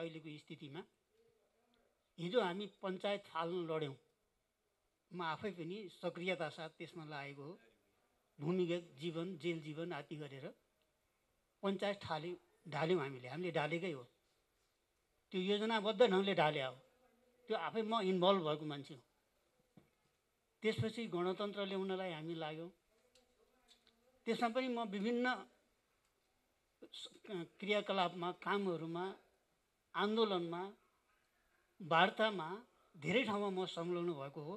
अहिलेको स्थितिमा। हिजो हामी पञ्चायत फाल्न लड्यौँ, म आफै पनि सक्रियता साथ त्यसमा लागेको हो। भूमिगत जीवन, जेल जीवन आदि गरेर पञ्चायत ढाल्यौँ हामीले ढालेकै हो। त्यो योजनाबद्ध ढङ्गले ढाले हो, त्यो आफै म इन्भल्भ भएको मान्छे हो। त्यसपछि गणतन्त्र ल्याउनलाई हामी लाग्यौँ। त्यसमा पनि म विभिन्न क्रियाकलापमा, कामहरूमा, आन्दोलनमा, वार्तामा धेरै ठाउँमा म संलग्न भएको हो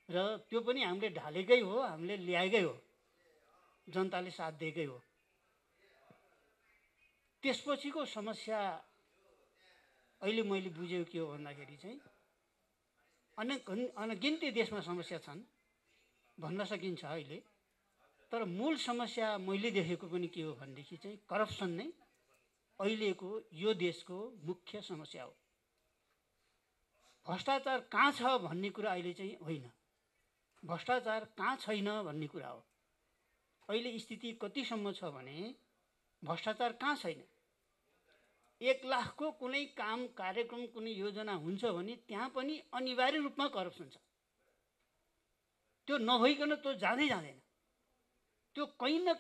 र त्यो पनि हामीले ढालेकै हो, हामीले ल्याएकै हो, जनताले साथ दिएकै हो। त्यसपछिको समस्या अहिले मैले बुझेको के हो भन्दाखेरि चाहिँ अनगिन्ती देशमा समस्या छन् भन्न सकिन्छ अहिले, तर मूल समस्या मैले देखेको पनि के हो भनेदेखि चाहिँ करप्सन नै अहिलेको यो देशको मुख्य समस्या हो। भ्रष्टाचार कहाँ छ भन्ने कुरा अहिले चाहिँ होइन, भ्रष्टाचार कहाँ छैन भन्ने कुरा हो। अहिले स्थिति कतिसम्म छ भने भ्रष्टाचार कहाँ छैन। 1 लाखको कुनै काम, कार्यक्रम, कुनै योजना हुन्छ भने त्यहाँ पनि अनिवार्य रूपमा करप्सन छ। त्यो नभइकन त्यो जाँदैन। त्यो कहीँ न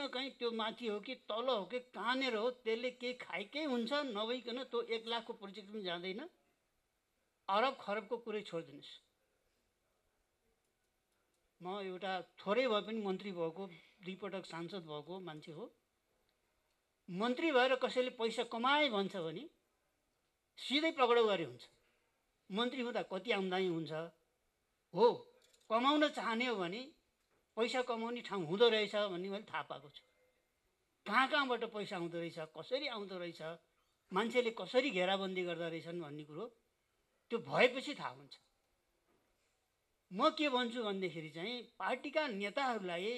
कहीँ त्यो माथि हो कि तल हो कि कहाँनिर हो, त्यसले केही खाएकै हुन्छ। नभइकन त्यो 1 लाखको प्रोजेक्ट पनि जाँदैन। अरब खरबको कुरै छोडिदिनुहोस्। म एउटा थोरै भए पनि मन्त्री भएको, 2 पटक सांसद भएको मान्छे हो। मन्त्री भएर कसैले पैसा कमाए भन्छ भने सिधै पक्राउ गरे हुन्छ। मन्त्री हुँदा कति आम्दानी हुन्छ हो, कमाउन चाहने हो भने पैसा कमाउने ठाउँ हुँदो रहेछ भन्ने मैले थाहा पाएको छु। कहाँबाट पैसा आउँदो रहेछ, कसरी आउँदो रहेछ, मान्छेले कसरी घेराबन्दी गर्दा रहेछन् भन्ने कुरो त्यो भएपछि थाहा हुन्छ। म के भन्छु भन्दाखेरि चाहिँ पार्टीका नेताहरूलाई,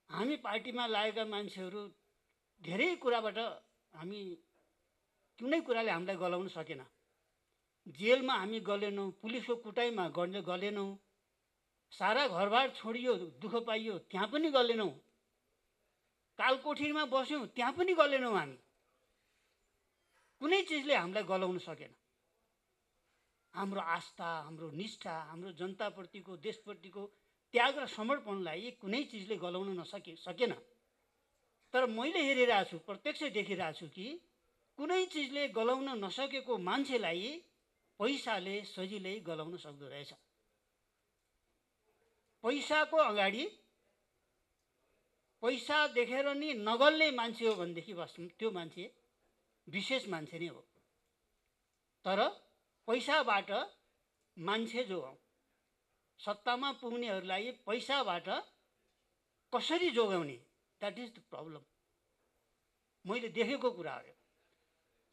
हामी पार्टीमा लागेका मान्छेहरू धेरै कुराबाट हामी कुनै कुराले हामीलाई गलाउन सकेन। जेलमा हामी गलेनौँ, पुलिसको कुटाइमा गलेनौँ, सारा घरबार छोडियो, दुःख पाइयो, त्यहाँ पनि गलेनौँ, कालकोठरीमा बस्यौँ, त्यहाँ पनि गलेनौँ। हामी कुनै चिजले हामीलाई गलाउन सकेन। हाम्रो आस्था, हाम्रो निष्ठा, हाम्रो जनताप्रतिको, देशप्रतिको त्याग र समर्पणलाई कुनै चिजले गलाउन सकेन। तर मैले हेरिरहेको छु, प्रत्यक्ष देखिरहेको छु कि कुनै चिजले गलाउन नसकेको मान्छेलाई पैसाले सजिलै गलाउन सक्दो रहेछ। पैसाको अगाडि पैसा देखेर नि नगल्ने मान्छे हो भनेदेखि बस त्यो मान्छे विशेष मान्छे नै हो। तर पैसाबाट मान्छे जोगाउँ, सत्तामा पुग्नेहरूलाई पैसाबाट कसरी जोगाउने, द्याट इज द प्रब्लम। मैले देखेको कुरा हो।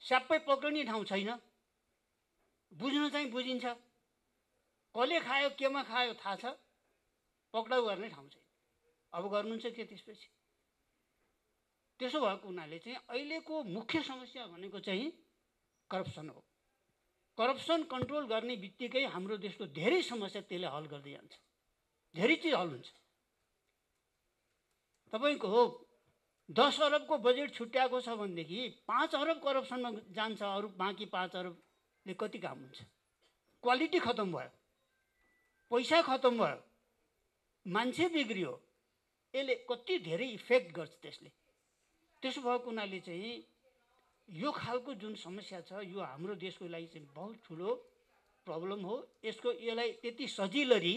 स्याप्पै पक्रिने ठाउँ छैन, बुझ्न चाहिँ बुझिन्छ, कसले खायो, केमा खायो थाहा छ, पक्राउ गर्ने ठाउँ छैन। अब गर्नुहुन्छ के त्यसपछि? त्यसो भएको हुनाले चाहिँ अहिलेको मुख्य समस्या भनेको चाहिँ करप्सन हो। करप्सन कन्ट्रोल गर्ने बित्तिकै हाम्रो देशको धेरै समस्या त्यसले हल गर्दै जान्छ, धेरै चिज हल हुन्छ। तपाईँको 10 अरबको बजेट छुट्याएको छ भनेदेखि 5 अरब करप्सनमा जान्छ, अरू बाँकी 5 अरबले कति काम हुन्छ? क्वालिटी खत्तम भयो, पैसा खत्तम भयो, मान्छे बिग्रियो, यसले कति धेरै इफेक्ट गर्छ त्यसले। त्यसो भएको हुनाले चाहिँ यो खालको जुन समस्या छ यो हाम्रो देशको लागि चाहिँ बहुत ठुलो प्रब्लम हो। यसलाई त्यति सजिलै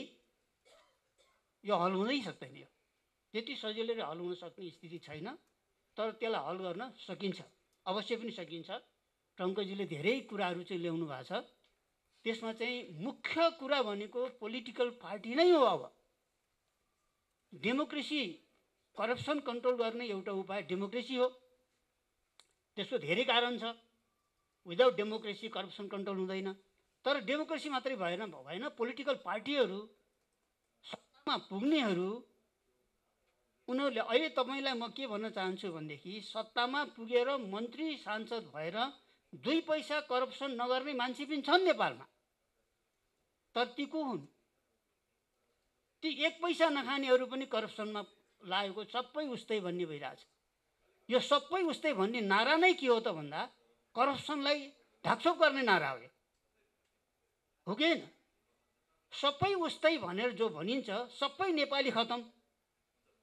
यो हल हुनै सक्दैन। यो त्यति सजिलै हल हुन सक्ने स्थिति छैन, तर त्यसलाई हल गर्न सकिन्छ, अवश्य पनि सकिन्छ। टङ्कजीले धेरै कुराहरू चाहिँ ल्याउनु भएको छ। त्यसमा चाहिँ मुख्य कुरा भनेको पोलिटिकल पार्टी नै हो। अब डेमोक्रेसी, करप्सन कन्ट्रोल गर्ने एउटा उपाय डेमोक्रेसी हो। त्यसको धेरै कारण छ। विदाउट डेमोक्रेसी करप्सन कन्ट्रोल हुँदैन। तर डेमोक्रेसी मात्रै भएन, पोलिटिकल पार्टीहरू, सत्तामा पुग्नेहरू, उनीहरूले अहिले तपाईँलाई म के भन्न चाहन्छु भनेदेखि सत्तामा पुगेर मन्त्री सांसद भएर 2 पैसा करप्सन नगर्ने मान्छे पनि छन् नेपालमा। तर ती को हुन्? ती 1 पैसा नखानेहरू पनि करप्सनमा लागेको सबै उस्तै भन्ने भइरहेछ। यो सबै उस्तै भन्ने नारा नै के हो त भन्दा करप्सनलाई ढाकछोप गर्ने नारा हो कि होइन? सबै उस्तै भनेर जो भनिन्छ, सबै नेपाली खतम,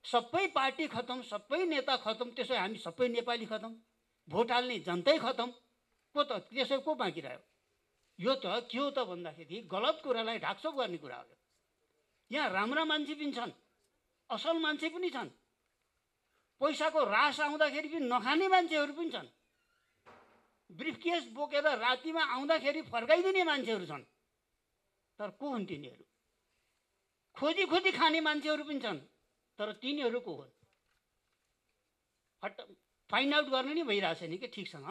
सबै पार्टी खतम, सबै नेता खतम, त्यसो हामी सबै नेपाली खतम, भोट हाल्ने जनतै खतम, को त त्यसो को बाँकी रह्यो? यो त के हो त भन्दाखेरि गलत कुरालाई ढाकछोप गर्ने कुरा हो। यहाँ राम्रा मान्छे पनि छन्, असल मान्छे पनि छन्, पैसाको रास आउँदाखेरि पनि नखाने मान्छेहरू पनि छन्, ब्रिफकेस बोकेर रातिमा आउँदाखेरि फर्काइदिने मान्छेहरू छन्। तर को हुन् तिनीहरू? खोजी खोजी खाने मान्छेहरू पनि छन्, तर तिनीहरू को हुन्? फाइन्ड आउट गर्ने नि भइरहेछ नि कि ठिकसँग।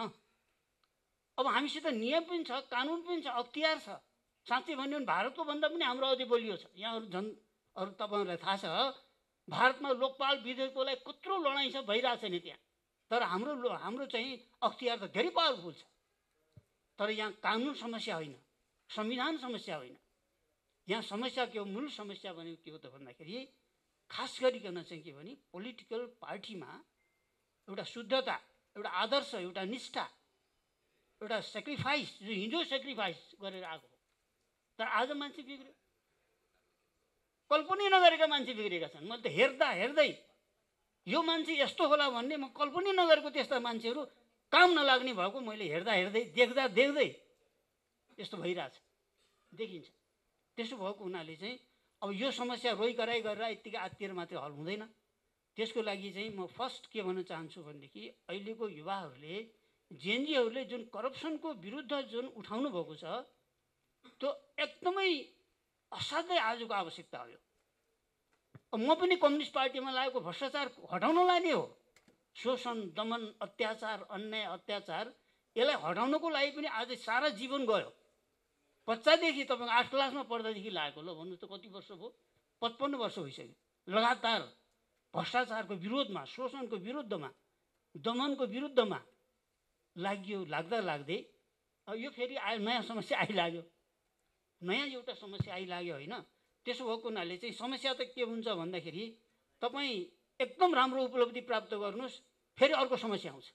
अब हामीसित नियम पनि छ, कानुन पनि छ, अख्तियार छ। साँच्चै भन्यो भने भारतको भन्दा पनि हाम्रो अझै बलियो छ। यहाँहरू झन् अरू तपाईँहरूलाई थाहा छ, भारतमा लोकपाल विधेयकको लागि कत्रो लडाइँ छ, भइरहेछ नि त्यहाँ। तर हाम्रो चाहिँ अख्तियार त धेरै पावरफुल छ। तर यहाँ कानुन समस्या होइन, संविधान समस्या होइन। यहाँ समस्या के हो? मूल समस्या भनेको के हो त भन्दाखेरि खास गरिकन चाहिँ के भने पोलिटिकल पार्टीमा एउटा शुद्धता, एउटा आदर्श, एउटा निष्ठा, एउटा सेक्रिफाइस, जो हिजो सेक्रिफाइस गरेर आएको हो। तर आज मान्छे बिग्रियो, कल्पनै नगरेका मान्छे बिग्रेका छन्। मैले त हेर्दा हेर्दै यो मान्छे यस्तो होला भन्ने म कल्पनै नगरेको त्यस्ता मान्छेहरू काम नलाग्ने भएको मैले हेर्दा हेर्दै, देख्दा देख्दै यस्तो भइरहेछ, देखिन्छ। त्यसो भएको हुनाले चाहिँ अब यो समस्या रोइ कराइ गरेर यत्तिकै आत्तिएर मात्रै हल हुँदैन। त्यसको लागि चाहिँ म फर्स्ट के भन्न चाहन्छु भनेदेखि अहिलेको युवाहरूले, जेएनजीहरूले जुन करप्सनको विरुद्ध जुन उठाउनु भएको छ, त्यो एकदमै असाध्यै आजको आवश्यकता हो। म पनि कम्युनिस्ट पार्टीमा लागेको भ्रष्टाचार हटाउनलाई नै हो। शोषण, दमन, अत्याचार, अन्याय, अत्याचार, यसलाई हटाउनको लागि पनि आज सारा जीवन गयो। बच्चादेखि तपाईँको 8 क्लासमा पढ्दादेखि लागेको, ल भन्नु त कति वर्ष भयो? 55 वर्ष भइसक्यो। लगातार भ्रष्टाचारको विरोधमा, शोषणको विरुद्धमा, दमनको विरुद्धमा लाग्दा लाग्दै यो फेरि नयाँ समस्या आइलाग्यो, नयाँ एउटा समस्या आइलाग्यो होइन। त्यसो भएको हुनाले चाहिँ समस्या त के हुन्छ भन्दाखेरि तपाईँ एकदम राम्रो उपलब्धि प्राप्त गर्नुहोस्, फेरि अर्को समस्या आउँछ,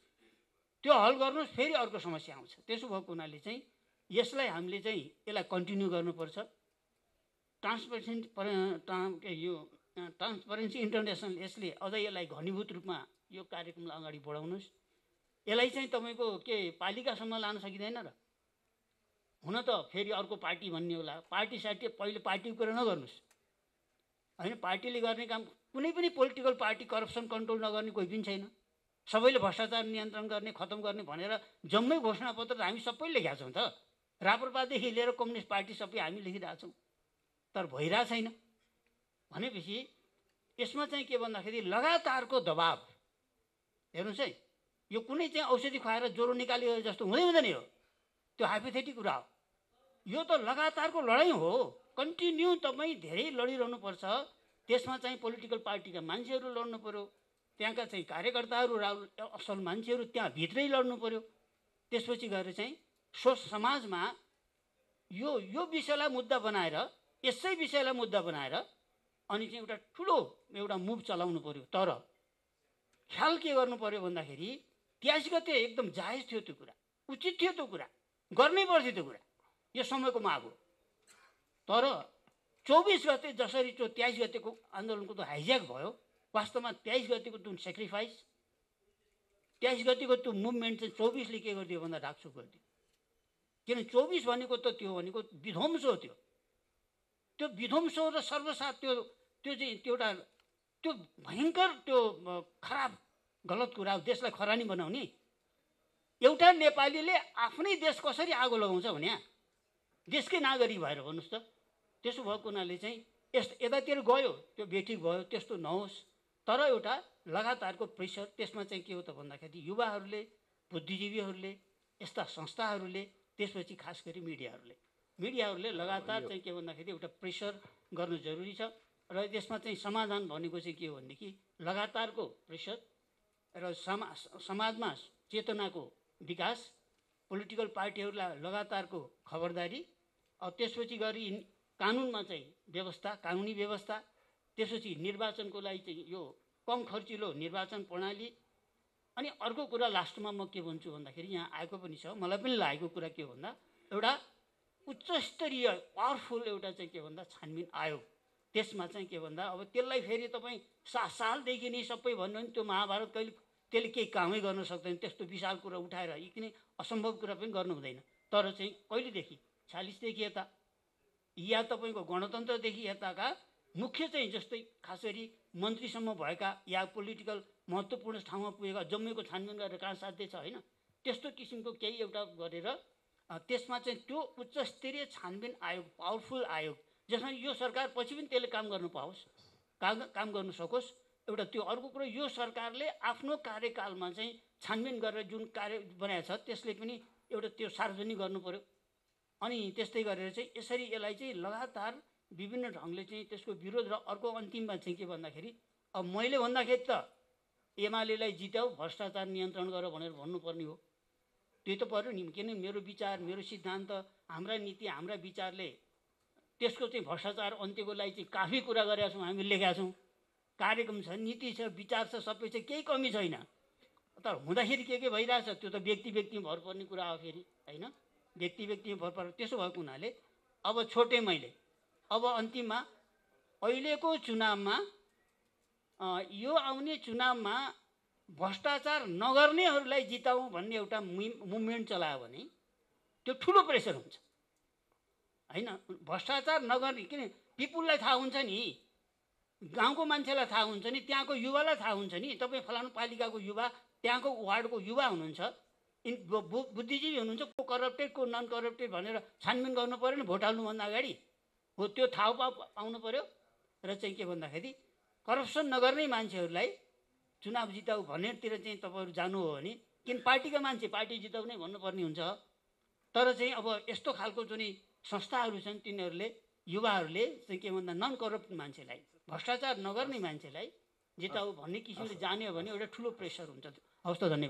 त्यो हल गर्नुहोस्, फेरि अर्को समस्या आउँछ। त्यसो भएको हुनाले चाहिँ यसलाई हामीले चाहिँ यसलाई कन्टिन्यू गर्नुपर्छ। ट्रान्सपरेन्सी इन्टरनेसनल यसले अझै यसलाई घनीभूत रूपमा यो कार्यक्रमलाई अगाडि बढाउनुहोस्। यसलाई चाहिँ तपाईँको के पालिकासम्म लान सकिँदैन र? हुन त फेरि अर्को पार्टी भन्ने होला, पार्टी सार्टी पहिले पार्टीको कुरा नगर्नुहोस् होइन। पार्टीले गर्ने काम, कुनै पनि पोलिटिकल पार्टी करप्सन कन्ट्रोल नगर्ने कोही पनि छैन। सबैले भ्रष्टाचार नियन्त्रण गर्ने, खतम गर्ने भनेर जम्मै घोषणापत्र त हामी सबैले लेखेका छौँ त। राप्रपादेखि लिएर कम्युनिस्ट पार्टी सबै हामी लेखिरहेछौँ, तर भइरहेको छैन। भनेपछि यसमा चाहिँ के भन्दाखेरि लगातारको दबाब, हेर्नुहोस् है, यो कुनै चाहिँ औषधि खुवाएर ज्वरो निकाल्यो जस्तो हुँदैन हो, त्यो हाइपोथेटिक कुरा हो। यो त लगातारको लडाइँ हो, कन्टिन्यू तपाईँ धेरै लडिरहनु पर्छ। त्यसमा चाहिँ पोलिटिकल पार्टीका मान्छेहरू लड्नु पर्यो, त्यहाँका चाहिँ कार्यकर्ताहरू, असल मान्छेहरू त्यहाँ भित्रै लड्नु पर्यो। त्यसपछि गएर चाहिँ समाजमा यो विषयलाई मुद्दा बनाएर, यसै विषयलाई मुद्दा बनाएर अनि चाहिँ एउटा ठुलो एउटा मुभ चलाउनु पर्यो। तर ख्याल के गर्नु पर्यो भन्दाखेरि 23 गते एकदम जायज थियो, त्यो कुरा उचित थियो, त्यो कुरा गर्नै पर्थ्यो, त्यो कुरा यो समयको माग हो। तर 24 गते जसरी त्यो 23 गतेको आन्दोलनको त हाइज्याक भयो, वास्तवमा 23 गतेको जुन सेक्रिफाइस, 23 गतेको त्यो मुभमेन्ट चाहिँ 24ले के गरिदियो भन्दा ढाकछोप गरिदियो। किन 24 भनेको त त्यो भनेको विध्वंस हो। त्यो विध्वंस र सर्वसाथ त्यो चाहिँ एउटा त्यो भयङ्कर त्यो खराब गलत कुरा हो। देशलाई खरानी बनाउने एउटा नेपालीले आफ्नै देश कसरी आगो लगाउँछ भने देशकै नागरिक भएर भन्नुहोस् त। त्यसो भएको हुनाले चाहिँ यतातिर गयो, त्यो बेठिक भयो, त्यस्तो नहोस्। तर एउटा लगातारको प्रेसर, त्यसमा चाहिँ के हो त भन्दाखेरि युवाहरूले, बुद्धिजीवीहरूले, यस्ता संस्थाहरूले, त्यसपछि खास गरी मिडियाहरूले लगातार चाहिँ के भन्दाखेरि एउटा प्रेसर गर्नु जरुरी छ। र त्यसमा चाहिँ समाधान भनेको चाहिँ के हो भनेदेखि लगातारको प्रेसर र समाजमा चेतनाको विकास, पोलिटिकल पार्टीहरूलाई लगातारको खबरदारी, त्यसपछि गरी कानुनमा चाहिँ व्यवस्था, कानुनी व्यवस्था, त्यसपछि निर्वाचनको लागि चाहिँ यो कम खर्चिलो निर्वाचन प्रणाली, अनि अर्को कुरा लास्टमा म के भन्छु भन्दाखेरि यहाँ आएको पनि छ, मलाई पनि लागेको कुरा के भन्दा एउटा उच्च स्तरीय पावरफुल एउटा चाहिँ के भन्दा छानबिन आयोग, त्यसमा चाहिँ के भन्दा अब त्यसलाई फेरि तपाईँ सालदेखि नै सबै भन्नु भने त्यो महाभारत कहिले त्यसले केही कामै गर्न सक्दैन। त्यस्तो विशाल कुरा उठाएर यी किन असम्भव कुरा पनि गर्नु हुँदैन। तर चाहिँ कहिलेदेखि 46देखि यता या तपाईँको गणतन्त्रदेखि यताका मुख्य चाहिँ जस्तै खास गरी मन्त्रीसम्म भएका या पोलिटिकल महत्त्वपूर्ण ठाउँमा पुगेका जम्मैको छानबिन गरेर कहाँ साध्य छ, होइन? त्यस्तो किसिमको केही एउटा गरेर त्यसमा चाहिँ त्यो उच्च स्तरीय छानबिन आयोग, पावरफुल आयोग, जसमा यो सरकार पछि पनि त्यसले काम गर्नु पाओस्, काम गर्नु सकोस्। एउटा त्यो अर्को कुरो, यो सरकारले आफ्नो कार्यकालमा चाहिँ छानबिन गरेर जुन कार्य बनाएको छ त्यसले पनि एउटा त्यो सार्वजनिक गर्नु पर्यो। अनि त्यस्तै गरेर चाहिँ यसरी यसलाई चाहिँ लगातार विभिन्न ढङ्गले चाहिँ त्यसको विरोध र अर्को अन्तिममा चाहिँ के भन्दाखेरि अब मैले भन्दाखेरि त एमालेलाई जिताऊ, भ्रष्टाचार नियन्त्रण गर भनेर भन्नुपर्ने हो। त्यो त पर्यो नि, किन मेरो विचार, मेरो सिद्धान्त, हाम्रा नीति, हाम्रा विचारले त्यसको चाहिँ भ्रष्टाचार अन्त्यको लागि चाहिँ काफी कुरा गरेका छौँ, हामीले लेखेका छौँ, कार्यक्रम छ, नीति छ, विचार छ, सबै छ, केही कमी छैन। तर हुँदाखेरि के भइरहेछ त्यो त व्यक्तिमा भर पर्ने कुरा हो फेरि, होइन? व्यक्तिमा भर पर्छ। त्यसो भएको हुनाले अब छोटे मैले अब अन्तिममा अहिलेको चुनावमा यो आउने चुनावमा भ्रष्टाचार नगर्नेहरूलाई जिताउँ भन्ने एउटा मुभमेन्ट चलायो भने त्यो ठुलो प्रेसर हुन्छ, होइन? भ्रष्टाचार नगर्ने, किन पिपुललाई थाहा हुन्छ नि, गाउँको मान्छेलाई थाहा हुन्छ नि, त्यहाँको युवालाई थाहा हुन्छ नि। तपाईँ फलानु पालिकाको युवा, त्यहाँको वार्डको युवा हुनुहुन्छ, बुद्धिजीवी हुनुहुन्छ, को करप्टेड को नन करप्टेड भनेर छानबिन गर्नु पऱ्यो नि भोट हाल्नुभन्दा अगाडि। हो, त्यो थाहा पाउनु पऱ्यो। र चाहिँ के भन्दाखेरि करप्सन नगर्ने मान्छेहरूलाई चुनाव जिताउ भन्नेतिर चाहिँ तपाईँहरू जानु हो भने किन पार्टीका मान्छे पार्टी जिताउने भन्नुपर्ने हुन्छ। तर चाहिँ अब यस्तो खालको जुन संस्थाहरू छन् तिनीहरूले, युवाहरूले चाहिँ के भन्दा नन करप्ट मान्छेलाई, भ्रष्टाचार नगर्ने मान्छेलाई जिताउ भन्ने किसिमले जाने हो भने एउटा ठुलो प्रेसर हुन्छ। हवस् त, धन्यवाद।